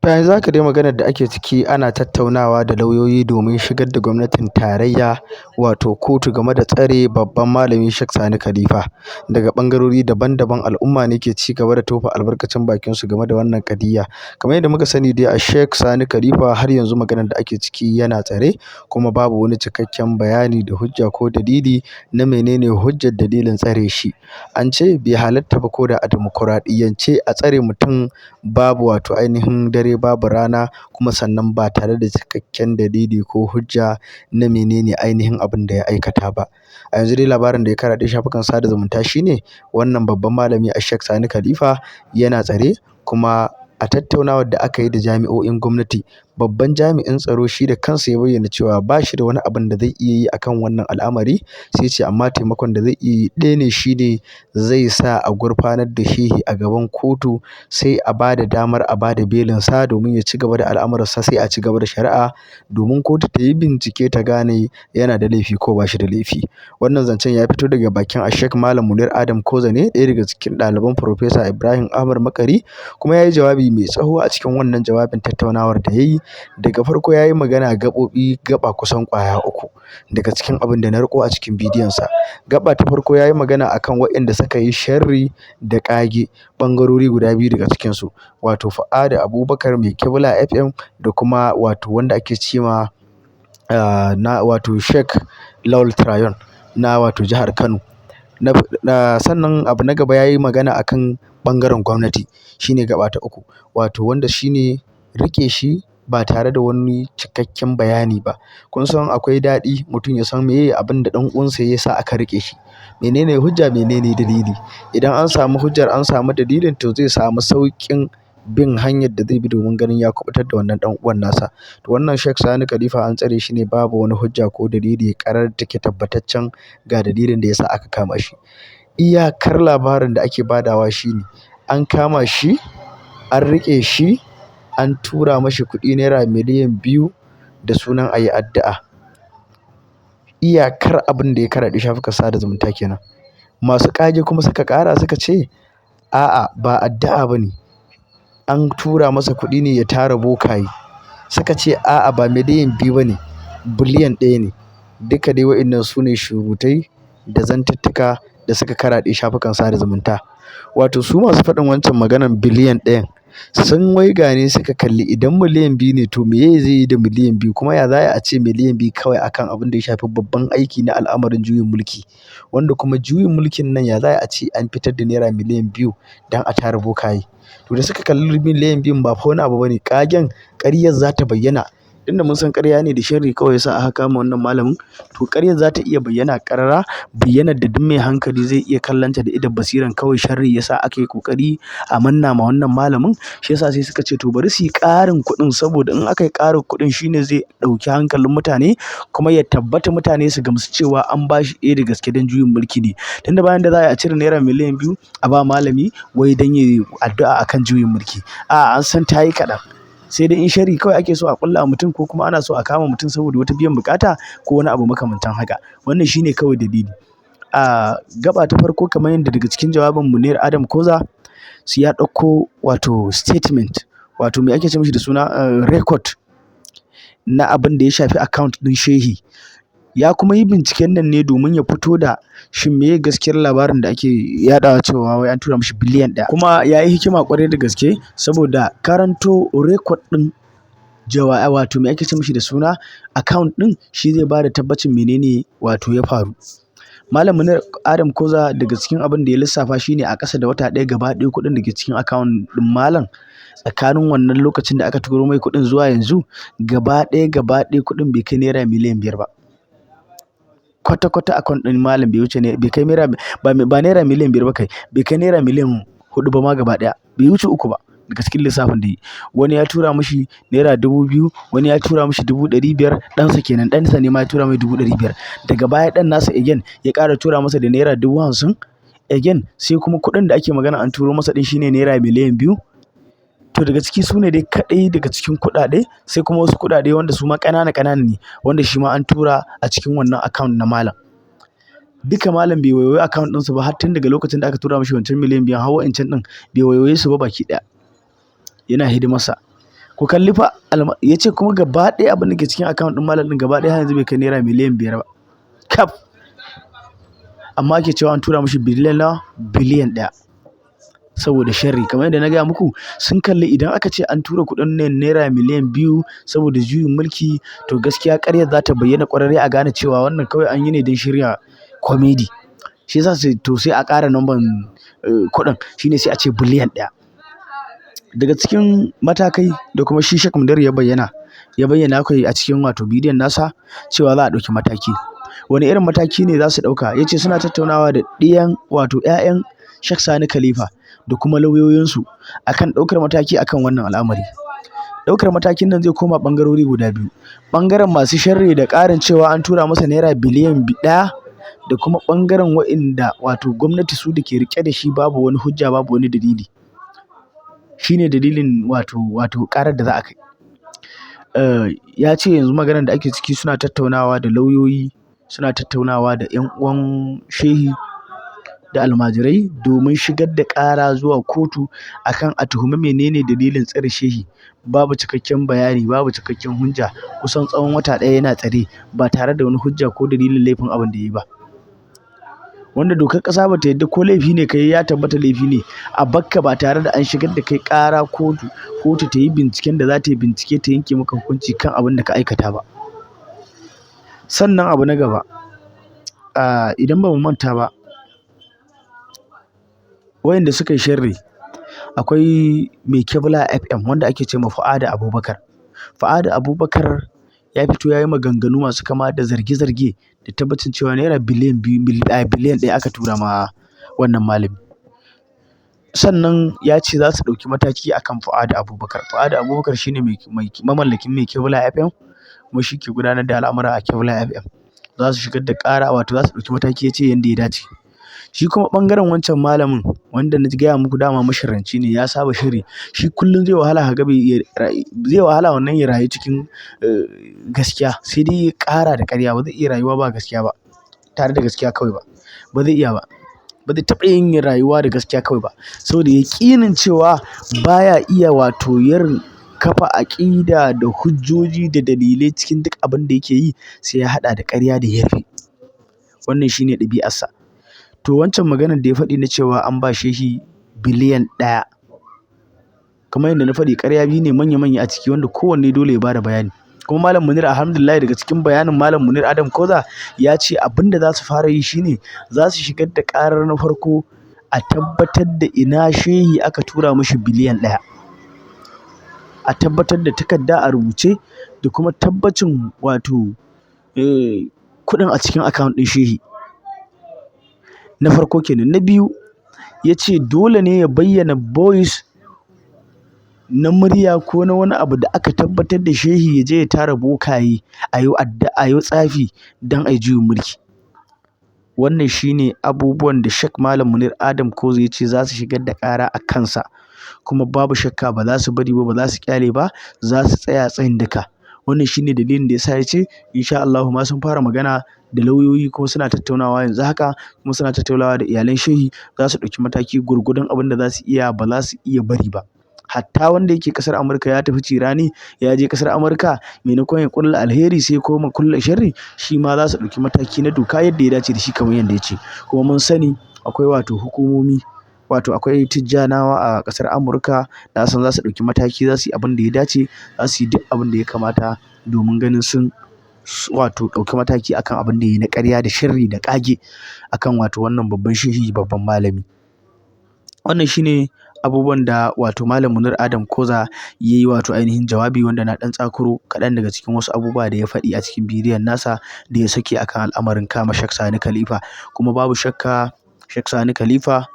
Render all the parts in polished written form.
To yanzu haka dai maganar da ake ciki, ana tattaunawa da lauyoyi domin shigar da gwamnatin tarayya wato kotu game da tsare babban malami Sheikh Sani Khalifa. Daga bangarori daban-daban al'umma ne ke ci gaba da tofa albarkacin bakin su game da wannan kadiyya. Kamar yadda muka sani dai, a Sheikh Sani Khalifa har yanzu maganar da ake ciki yana tsare, kuma babu wani cikakken bayani da hujja ko dalili na menene hujjar dalilin tsare shi. An ce bai halatta ba ko da a dimokuraɗiyyance a tsare mutum babu wato ainihin dare babu rana, kuma sannan ba tare da cikakken dalili ko hujja na menene ainihin abin da ya aikata ba. A yanzu dai labarin da ya karaɗe shafukan sada zumunta shine wannan babban malami a Sheikh Sani Khalifa yana tsare, kuma a tattaunawar da aka yi da jami'o'in gwamnati, babban jami'in tsaro shi da kansa ya bayyana cewa ba shi da wani abin da zai iya yi akan wannan al'amari, sai ce amma taimakon da zai iya yi ɗaya ne, shine zai sa a gurfanar da shehi a gaban kotu, sai a ba da damar a ba da belinsa domin ya ci gaba da al'amuransa, sai a ci gaba da shari'a domin kotu ta yi bincike ta gane yana da laifi ko ba shi da laifi. Wannan zancen ya fito daga bakin Sheikh Malam Munir Adam Koza ne, ɗaya daga cikin ɗaliban Farfesa Ibrahim Ahmad Makari, kuma ya yi jawabi mai tsawo a cikin wannan jawabin tattaunawar da ya yi. Daga farko ya yi magana gaɓoɓi gaɓa kusan ƙwaya uku daga cikin abin da na riƙo a cikin bidiyonsa. Gaɓa ta farko, ya yi magana akan waɗanda suka yi sharri da ƙage, ɓangarori guda biyu daga cikinsu, wato Fu'adu Abubakar mai Kibla FM da kuma wato wanda ake cewa na wato Sheikh Lawal Trayon na wato jihar Kano. Sannan abu na gaba, ya yi magana akan ɓangaren gwamnati, shine gaba ta uku, wato wanda shine riƙe shi ba tare da wani cikakken bayani ba. Kun san akwai daɗi mutum ya san meye abin da ɗan uwansa ya sa aka riƙe shi. Menene hujja, menene dalili? Idan an samu hujjar, an samu dalilin, to zai samu sauƙin bin hanyar da zai bi domin ganin ya kuɓutar da wannan ɗan uwan nasa. To wannan Sheikh Sani Khalifa an tsare shi ne babu wani hujja ko dalili ƙarar take tabbataccen ga dalilin da ya sa aka kama shi. Iyakar labarin da ake badawa shine an kama shi, an riƙe shi, an tura mashi kuɗi naira miliyan 2 da sunan a yi addu'a. Iyakar abin da ya karaɗe shafukan sada zumunta kenan. Masu ƙage kuma suka ƙara suka ce a'a, ba addu'a ba ne. An tura masa kuɗi ne ya tara bokaye. Suka ce a'a, ba miliyan 2 ba ne, biliyan 1 ne. Duka dai waɗannan su ne surutai da zantuttuka da suka karaɗe shafukan sada zumunta. Wato su masu faɗin wancan maganan biliyan 1 sun waiga ne suka kalli idan miliyan 2 ne, to meye zai yi da miliyan 2, kuma ya za a ce miliyan 2 kawai akan abin da ya shafi babban aiki na al'amarin juyin mulki, wanda kuma juyin mulkin nan ya za a ce an fitar da naira miliyan 2 don a tara bokaye. To da suka kalli miliyan 2n ba fa wani abu bane, ƙagen ƙaryar za ta bayyana. Tunda mun san ƙarya ne da sharri kawai yasa aka kama wannan malamin, to ƙaryar za ta iya bayyana ƙarara, bayyanar da duk mai hankali zai iya kallonta da idon basiran, kawai sharri yasa aka yi ƙoƙari a manna ma wannan malamin. Shi yasa sai suka ce to bari su yi ƙarin kuɗin, saboda in aka yi ƙarin kuɗin shine zai ɗauki hankalin mutane kuma ya tabbata mutane su gamsu cewa an ba shi ɗaya da gaske don juyin mulki ne. Tunda bayan da za a cire naira miliyan 2 a ba malami wai don yayi addu'a akan juyin mulki. A'a, an san ta yi kaɗan. Sai dai in sharri kawai ake so a ƙulla wa mutum, ko kuma ana so a kama mutum saboda wata biyan buƙata ko wani abu makamantan haka. Wannan shine kawai dalili. A gaba ta farko, kamar yadda daga cikin jawabin Munir Adam Koza, su ya ɗauko wato statement, wato me ake ce mishi da suna, record na abin da ya shafi account ɗin shehi. Ya kuma yi binciken nan ne domin ya fito da shin meye gaskiyar labarin da ake yaɗawa cewa wai an tura mishi biliyan 1. Kuma ya yi hikima ƙwarai da gaske, saboda karanto record ɗin jawa, wato me ake ce mishi da suna, account ɗin, shi zai bada tabbacin menene wato ya faru. Malam Munir Adam Koza daga cikin abin da ya lissafa shine a ƙasa da wata ɗaya, gaba ɗaya kuɗin da ke cikin account ɗin malam, tsakanin wannan lokacin da aka turo mai kuɗin zuwa yanzu, gaba ɗaya gaba ɗaya kuɗin bai kai naira miliyan 5 ba. Kwata-kwata account ɗin malam bai wuce ne, bai kai naira, ba naira miliyan 5 ba kai, bai kai naira miliyan 4 ba ma gaba ɗaya, bai wuce uku ba daga cikin lissafin da yi. Wani ya tura mishi naira 2,000, wani ya tura mishi 500,000, ɗansa kenan, ɗansa ne ma ya tura mai 500,000. Daga baya ɗan nasa again ya ƙara tura masa da naira 50,000 again, sai kuma kuɗin da ake magana an turo masa ɗin shine naira miliyan 2. To daga ciki su ne dai kaɗai daga cikin kuɗaɗe, sai kuma wasu kuɗaɗe wanda su ma ƙanana ƙanana ne, wanda shi ma an tura a cikin wannan account na malam. Duka malam bai waiwayi account ɗinsa ba har tun daga lokacin da aka tura mishi wancan miliyan 5 har wa'incan ɗin bai waiwaye su ba baki ɗaya. Yana hidimarsa. Ku kalli fa, ya ce kuma gaba ɗaya abin da ke cikin account ɗin malam ɗin gaba ɗaya har yanzu bai kai naira miliyan 5 ba. Kaf! Amma ake cewa an tura mashi biliyan nawa? Biliyan 1. Saboda sharri. Kamar yadda na gaya muku, sun kalli idan aka ce an tura kuɗin nan naira miliyan 2 saboda juyin mulki, to gaskiya ƙaryar za ta bayyana ƙwararre, a gane cewa wannan kawai an yi ne don shirya comedy. Shi yasa sai to sai a ƙara numban kuɗin, shine sai a ce biliyan 1. Daga cikin matakai da kuma shi Sheikh Munir ya bayyana kai a cikin wato bidiyon nasa cewa za a ɗauki mataki. Wani irin mataki ne za su ɗauka? Ya ce suna tattaunawa da ɗiyan, wato 'ya'yan Sheikh Sani Khalifa, da kuma lauyoyinsu akan ɗaukar mataki akan wannan al'amari. Ɗaukar matakin nan zai koma ɓangarori guda biyu. Ɓangaren masu sharri da ƙarin cewa an tura masa naira biliyan 1, da kuma ɓangaren wa'inda wato gwamnati su da ke riƙe da shi babu wani hujja, babu wani dalili. Shine dalilin wato ƙarar da za a kai. Ya ce yanzu maganar da ake ciki, suna tattaunawa da lauyoyi, suna tattaunawa da 'yan uwan shehi da almajirai domin shigar da ƙara zuwa kotu akan a tuhumi menene dalilin tsare shehi. Babu cikakken bayani, babu cikakken hujja. Kusan tsawon wata ɗaya yana tsare ba tare da wani hujja ko dalilin laifin abin da ya yi ba. Wanda dokar ƙasa ba ta yadda ko laifi ne ka yi, ya tabbata laifi ne, a bakka ba tare da an shigar da kai ƙara kotu, kotu ta yi binciken da za ta yi bincike ta yanke maka hukunci kan abin da ka aikata ba. Sannan abu na gaba, idan ba mu manta ba, wayanda suka yi sharri, akwai mai Kebla FM wanda ake ce ma Fu'adu Abubakar. Fu'adu Abubakar ya fito ya yi maganganu masu kama da zarge-zarge da tabbacin cewa naira biliyan 2, biliyan 1 aka tura ma wannan malami. Sannan ya ce za su ɗauki mataki akan Fu'adu Abubakar. Fu'adu Abubakar shine mai mamallakin mai Kebla FM, kuma shi ke gudanar da al'amura a Kebla FM. Za su shigar da ƙara, wato za su ɗauki mataki, ya ce yanda ya dace. Shi kuma ɓangaren wancan malamin wanda na gaya muku, dama masharranci ne, ya saba shiri. Shi kullum zai wahala ka ga bai iya, zai wahala wannan ya rayu cikin gaskiya, sai dai ya ƙara da ƙarya. Ba zai iya rayuwa ba gaskiya ba, tare da gaskiya kawai ba. Ba zai iya ba. Ba zai taɓa yin rayuwa da gaskiya kawai ba. Saboda yaƙinin cewa baya iya wato yin kafa aƙida da hujjoji da dalilai cikin duk abin da yake yi, sai ya haɗa da ƙarya da yarfe. Wannan shine ɗabi'arsa. To, wancan maganar da ya faɗi na cewa an ba shehi biliyan 1, kamar yadda na faɗi, ƙarya biyu ne manya-manya a ciki wanda kowanne dole ya bada bayani. Kuma Malam Munir, alhamdulillah, daga cikin bayanin Malam Munir Adam Koza, ya ce abin da za su fara yi shine za su shigar da ƙarar na farko a tabbatar da ina shehi aka tura mashi biliyan 1. A tabbatar da takarda a rubuce da kuma tabbacin wato kuɗin a cikin account ɗin shehi. Na farko kenan. Na biyu, ya ce dole ne ya bayyana voice na murya ko na wani abu da aka tabbatar da shehi ya je ya tara bokaye a yi addu'a, a yi tsafi don a yi juyin mulki. Wannan shine abubuwan da Sheikh Malam Munir Adam Koza ya ce za su shigar da ƙara a kansa. Kuma babu shakka ba za su bari ba, ba za su ƙyale ba, za su tsaya tsayin daka. Wannan shine dalilin da ya sa ya ce insha Allahu ma sun fara magana da lauyoyi, kuma suna tattaunawa yanzu haka, kuma suna tattaunawa da iyalan shehi. Za su ɗauki mataki gwargwadon abin da za su iya, ba za su iya bari ba. Hatta wanda yake ƙasar Amurka ya tafi cirani, ya je ƙasar Amurka, maimakon ya ƙulla alheri sai ya koma ƙulla sharri, shi ma za su ɗauki mataki na doka yadda ya dace da shi, kamar yadda ya ce. Kuma mun sani akwai wato hukumomi, wato akwai Tijjanawa a ƙasar Amurka, na san za su ɗauki mataki, za su yi abin da ya dace, za su yi duk abin da ya kamata domin ganin sun wato ɗauki mataki akan abin da ya yi na ƙarya da sharri da ƙage akan wato wannan babban shehi, babban malami. Wannan shine abubuwan da wato Malam Munir Adam Koza ya yi wato ainihin jawabi, wanda na ɗan tsakuro kaɗan daga cikin wasu abubuwa da ya faɗi a cikin bidiyon nasa da ya saki akan al'amarin kama Sheikh Sani Khalifa. Kuma babu shakka Sheikh Sani Khalifa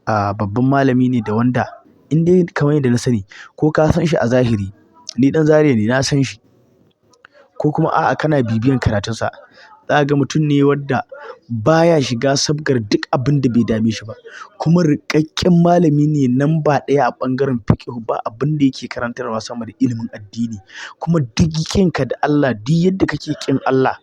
babban malami ne, da wanda in dai kamar yadda na sani, ko ka san shi a zahiri, ni ɗan Zaria ne, na san shi, ko kuma a'a kana bibiyan karatunsa, za ka ga mutum ne wanda baya shiga sabgar duk abin da bai dame shi ba. Kuma riƙaƙƙen malami ne namba ɗaya a ɓangaren fiqhu, ba abin da yake karantarwa sama da ilimin addini. Kuma duk ƙinka da Allah, duk yadda kake ƙin Allah,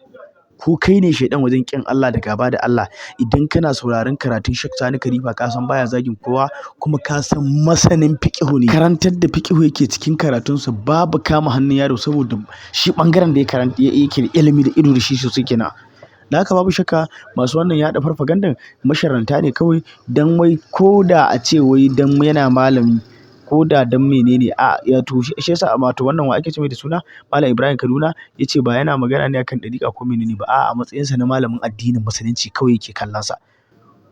Ko kai ne shaiɗan wajen ƙin Allah da gaba da Allah, idan kana sauraron karatun Sheikh Sani Khalifa, ka san baya zagin kowa, kuma ka san masanin fiqihu ne. Karantar da fiqihu yake cikin karatunsa, babu kama hannun yaro, saboda shi ɓangaren da ya karanta yake da ilimi da ido da shi sosai kenan. Da haka babu shakka masu wannan yaɗa farfagandan masharranta ne kawai, dan wai ko da a ce wai dan yana malami ko da dan menene a ya to shi yasa. Wato wannan wa ake ce mai da suna Malam Ibrahim Kaduna yace ba yana magana ne akan ɗariƙa ko menene ba, a'a, a matsayinsa na malamin addinin musulunci kawai yake kallon sa,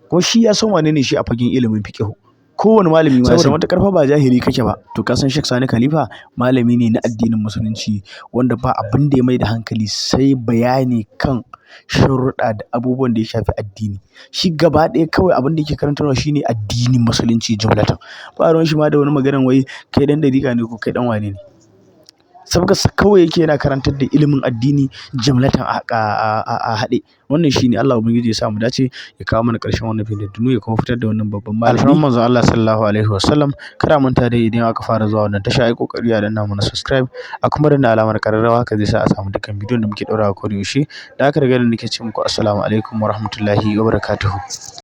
ko shi ya san wane ne shi a fagen ilimin fiqihu. Kowane malami ma, saboda matuƙar fa ba jahili kake ba, to ka san Sheikh Sani Khalifa malami ne na addinin musulunci wanda ba abin da ya mai da hankali sai bayani kan sharuɗa da abubuwan da ya shafi addini. Shi gaba ɗaya kawai abin da yake karantarwa shine addinin musulunci jumlatan. Ba ruwan shi ma da wani maganan wai kai ɗan ɗariƙa ne ko kai ɗan wane ne. Sabgarsa kawai yake, yana karantar da ilimin addini jumlatan a haɗe. Wannan shine. Allah ubangiji ya sa mu dace, ya kawo mana ƙarshen wannan fitintunu, ya kuma fitar da wannan babban malami, alfarman manzon Allah sallallahu alaihi wasallam. Kada manta dai, idan aka fara zuwa wannan tasha, ai kokari a danna mana subscribe, a kuma danna alamar ƙararrawa. Haka zai sa a samu dukkan bidiyon da muke ɗaurawa ko da yaushe. Da haka daga nan nake ce muku assalamu alaikum wa rahmatullahi wa barakatuhu.